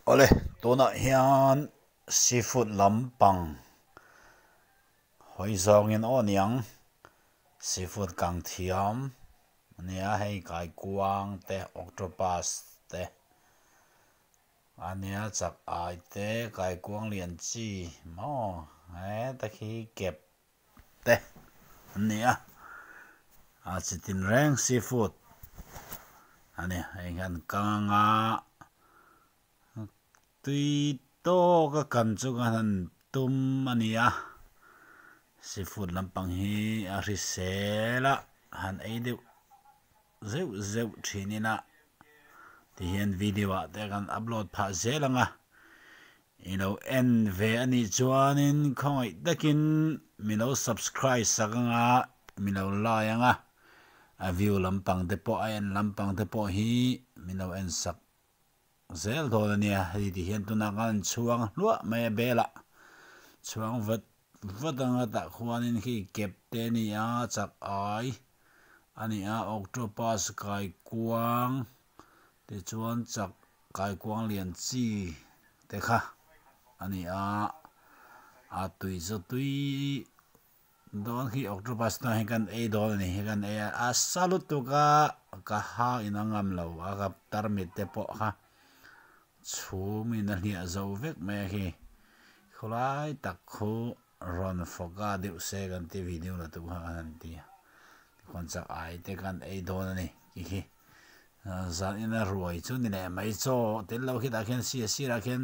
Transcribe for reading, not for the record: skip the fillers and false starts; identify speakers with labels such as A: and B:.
A: Awle tunah hian seafood lampang hawi zawngin aw niang seafood kang thiam a nia hei kaikuang te octopus te a nia chak ai te kaikuang lian chi maw heta khi kep te an ni a a chi tin reng seafood a ni hei hian kang anga tui tawk a kan chu ka han tum a ni a seafood lampang hi a hrisel a han ei deuh zeuh zeuh thin ila tihian video ah te kan upload phah zel ang a. I lo en ve a nih chuanin khawngaih takin mi lo subscribe sak anga mi lo like anga a view lampang te pawh a en lampang te pawh hi mi lo en sak zel dawn a nia. Hei ti hian tunah khan an chhuang hluah mai a belah chhuang vat vat anga tah khuanin khi kep te a ni a chak ai a ni a octopus kaikuang tichuan chak Kaikuang lian chi te kha a ni a, a tui chu tui dawn khi octopus te hi kan ei dawn a ni hi kan ei a, a sa lutuk a ka ha in a ngam lo a ka tarmit te pawh kha chhum in a hliah zo vek mai a khi khawlai tak khu rawn fawka deuh se kan ti video la tu kha kan han ti a tikhuan chak ai te kan ei dawn a ni khi khi. Zan ina ruai chu ni leh mai chaw tel lo khi tah khian si a sirah khian.